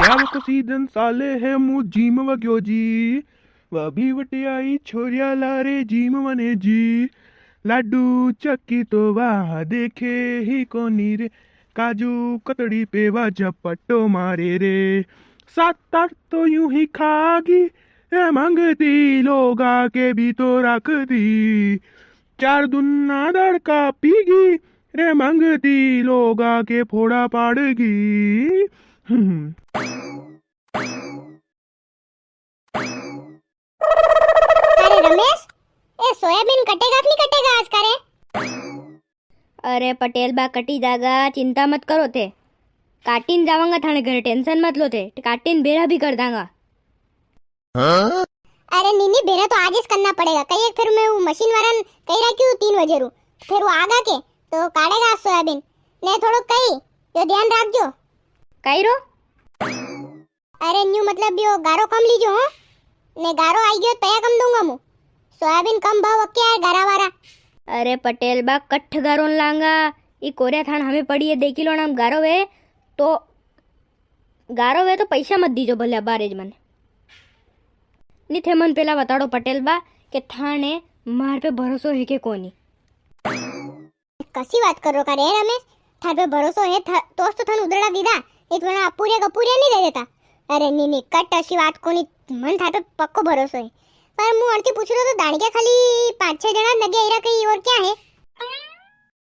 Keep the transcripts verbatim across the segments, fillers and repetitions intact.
ब्याव को सीजन साले है, मु जीम वग्यो जी। वा भी वटे आई छोरिया लारे जीम वने जी। लाडू चक्की तो वाह देखे ही कोनी रे। काजू कतड़ी पे वा झपट्टो मारे रे। सात आठ तो यूं ही खागी रे, मंगती लोगा के भी तो रख दी। चार दुन्ना दड़का पीगी रे, मंगती लोगा के फोड़ा पाड़गी। हम्म। अरे रमेश, ए सोयाबीन कटेगा कि नहीं कटेगा आज का रे? अरे पटेल बा, कटी जागा, चिंता मत करो थे। काटीन जावांगा थाने घरे, टेंशन मत लो थे, काटीन भेरा भी कर दांगा। हाँ? अरे नी नी, भेरा तो आज ही करना पड़ेगा। कई एक फिर मैं वो मशीन वाला ने कही राखी हूँ तीन बजे रू, फिर वो आगा के तो काटेगा सोयाबीन। ने थोड़ो कई यो ध्यान राखजो। काई रो? अरे न्यू मतलब यो गारो कम लीजो हो, ने गारो आई गयो तो पया कम दूंगा मु। सोयाबीन कम भाव अक्के यार गारा वारा। अरे पटेल बा, कठ गारो न लांगा, ई कोरिया थान हमें पड़ी है, देखी लो ना, हम गारो वे तो, गारो वे तो पैसा मत दीजो भले अबारे ज मने। नी थे मन पेला बताड़ो पटेल बा के थाने मार पे भरोसो है के कोनी। कसी बात कर रो का रे रमेश, थार पे भरोसो है, था, तोस तो थन उदड़ा दीदा, एक वणा अपूरे कपूरे नी दे देता। अरे नी नी, कट असी बात कोनी, मन थार पे पक्को भरोसो है। पर मु अणती पूछ रो तो दाणक्या खाली पांच छह जणा नगे आईरा कई और क्या है?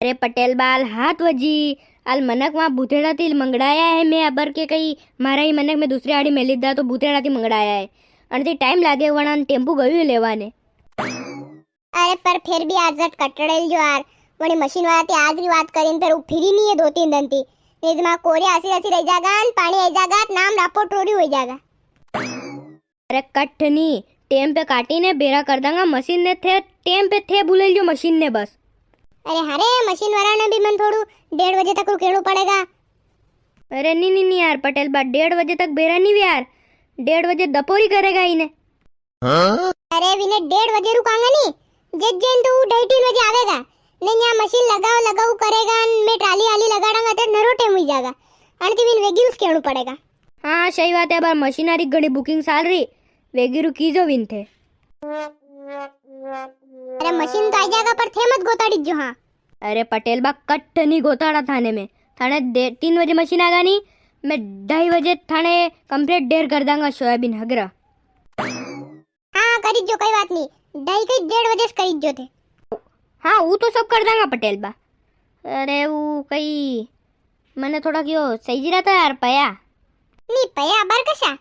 अरे पटेल बा, आल हात वजी, आल मनक वहां भूतेड़ा ती मंगड़ाया है, मैं अबर के कई मारा ही मनक में दूसरे आड़ी मेली दा तो भूतेड़ा ती मंगड़ाया है। अणती टाइम लागे वणा टेम्पू गयो लेवा ने। अरे पर फिर भी आज जट कटड़ेल जो यार, वणी मशीन वाला ती आज री बात करीन, फिर वो फिरी नी है दो तीन दिन ती। नी तो मां कोरे आसी आसी रह जागा न, पानी आई जागा, नाम रापो टोरी हो जागा। अरे कठ नी, टेम पे काटी ने बेरा कर दांगा मशीन ने, थे टेम पे थे बुलेल जो मशीन ने बस। अरे हरे, मशीन वाला ने भी मन थोड़ू डेढ़ बजे तक रुकेणो पड़ेगा। अरे नी नी नी यार पटेल बा, डेढ़ बजे तक बेरा नी वे यार, डेढ़ बजे दपोरी करेगा इने। हाँ? अरे विने डेढ़ बजे रुकांगा नी, जे जेन तो ढाई तीन बजे आवेगा। ने यहाँ मशीन लगाओ लगाओ करेगा, न मैं ट्राली आली लगाड़ांगा तो नरो टेम हुई जागा। अन तो विन वेगी उस कहणू पड़ेगा। हाँ, सही बात है, अबार मशीनारी घणी बुकिंग साल री, वेगी रुकी जो विन थे। अरे मशीन तो आई जागा पर थे मत गोताड़ी जो। हाँ। अरे पटेल बा, कट नी गोताड़ा थाने में, थाने दे, तीन बजे मशीन आगा नी, मैं ढाई बजे थाने कंप्लीट ढेर कर दांगा सोयाबीन हगरा। हाँ, करी जो, कई बात नी, ढाई कई डेढ़ बजे से करी जो थे। हाँ, वो तो सब कर दांगा पटेल बा। अरे, वो कई, मने थोड़ा क्यों सही जी रहा था यार, पया। नी, पया अबार कशा?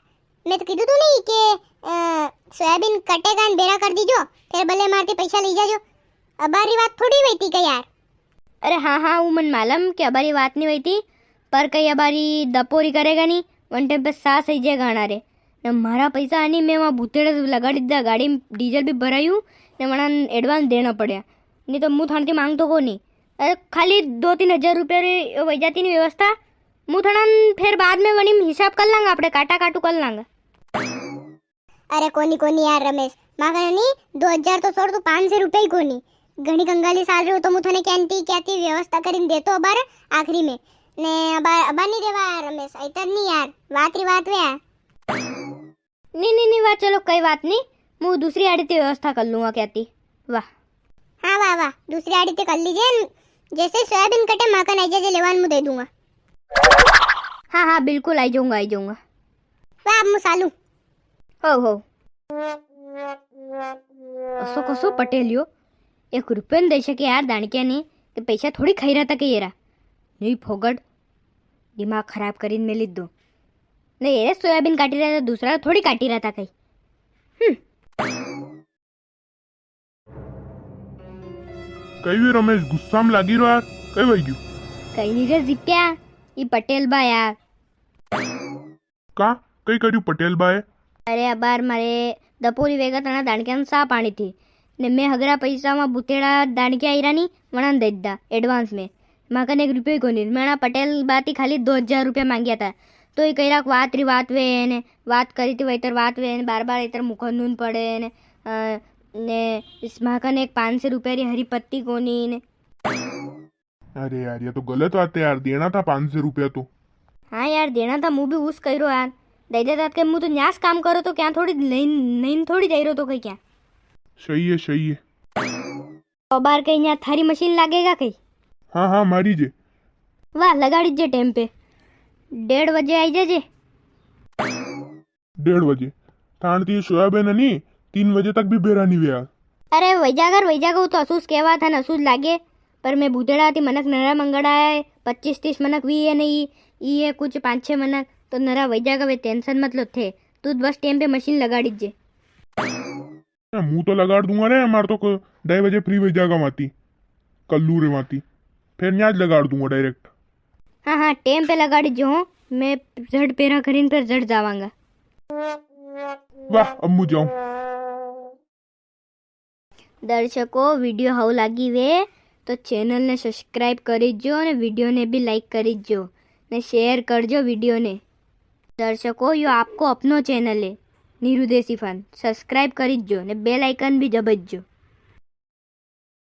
मैं तो कीधु तू नी के, अ, सोयाबीन कटेगा न बेरा कर दीजो, फिर भले मारती पैसा ले जाजो। अबार री बात थोड़ी हुई थी का यार। अरे हाँ, हाँ, वो मन मालूम के अबारी बात नी हुई थी, पर कई अबारी दपोरी करेगा नी, वन टाइम पे सा सही जे गाना रे। न मारा पैसा आनी, मैं वहाँ भूतेड़े लगाड़ी दीधा, गाड़ी में डीजल भी भरायू, ने वणा एडवांस देना पड़या, नी तो मु थानती मांगतो को नी। अरे खाली दो तीन हजार रुपया रे वही जाती नी व्यवस्था, मु थाना फेर बाद में वणी में हिसाब कर लांगा, आपणे काटा काटू कर लांगा। अरे कोनी कोनी यार रमेश, मां कने नी, दो हजार तो छोड़, तू पाँच सौ रुपया ही कोनी। घणी कंगाली साल री हो तो मु थने कहती कहती व्यवस्था करीन देतो अबार आखिरी में। ने अबार, अबार नी देवा यार रमेश, ऐतर नी यार, बात री बात वे यार। नी, नी, नी, वा चलो कई बात नी, मु दूसरी आड़ी ते व्यवस्था कर लूंगा कहती। वाह। हाँ, वाह, वाह, दूसरी आड़ी ते कर लीजे। जैसे सोयाबीन कटे मां कने आई जाजे लेवान मु दे दूंगा। हाँ, हाँ, बिल्कुल आई जाऊंगा, आई जाऊंगा। वाह, अब मु सालू। हो, हो। असो कसो पटेलियो, एक रुपयो न दे सके यार दाणकिया ने, के पैसा थोड़ी खाई रहा था के येरा। नी फोगट, दिमाग खराब करीन मेली दो। ने येरे सोयाबीन काटी रहा था, दूसरा थोड़ी काटी रहा था कई। हम्म। कई भी रमेश गुस्सा में लागी रो यार, कई वई गयो? कई नी रे जिप्या, ई पटेल बा यार। का, कई कर्यु पटेल बा ए? अरे अबार मारे दपोरी वेगा तना दाणकिया ने सा पानी थी, ने मैं हगरा पैसा में बुतेड़ा दाणकिया आईरा नी, वणा ने दे दीधा एडवांस में। मां कने एक रुपयो ही कोनी। मैं अणा पटेल बा ती खाली दो हजार रुपया मांग्या था, तो ई कई राख वात री वात वे ने, वात करी थी वही तर वात वे ने, बार बार इतर मुखर नून पड़े ने, अ, ने इस मां कने एक पाँच सौ रुपया री हरी पत्ती कोनी ने। अरे यार, ये तो गलत बात है यार, देना था पाँच सौ रुपया तो। हाँ यार, देना था, मु भी उस कई रो यार। दई देता के, मूं तो न्यास काम करो तो क्या थोड़ी नईन, नईन थोड़ी जाई रो तो कई क्या। सही है, सही है। तो बार कई न्या थारी मशीन लागेगा कई? हाँ, हाँ, मारी जे। वाह, लगाड़ी जे टेम पे। डेढ़ बजे आई जाजे। डेढ़ बजे? थान ती सोयाबीन है नी, तीन बजे तक भी बेरा नी व्या। अरे, वई जागर, वई जागर, वो तो असूस केवा था न, असूस लागे। पर मैं बूझेड़ा थी, मनक नरा मंगड़ा है, पच्चीस तीस मनक भी है नी, ई है कुछ पाँच छः मनक, तो नरा वई जागा वे, tension मत लो थे। तू बस टेम पे मशीन लगाड़ी जे। ए, मूं तो लगाड़ दूंगा रे, मार तो क-, ढाई बजे free वई जागा माती, कल्लू रे माती, फिर न्याज लगाड़ दूंगा direct। हाँ, हाँ, टेम पे लगाड़ी जो, मैं झट पेरा करीन फिर झट जावांगा। वाह, अब मूं जाऊं। दर्शकों, video हाउ लागी वे तो channel ने subscribe करी जो ने video ने भी like करी जो ने share कर जो video ने। दर्शकों, यो आपको अपनो channel है नीरू देसी फन, subscribe करी जो ने bell icon भी दबज जो।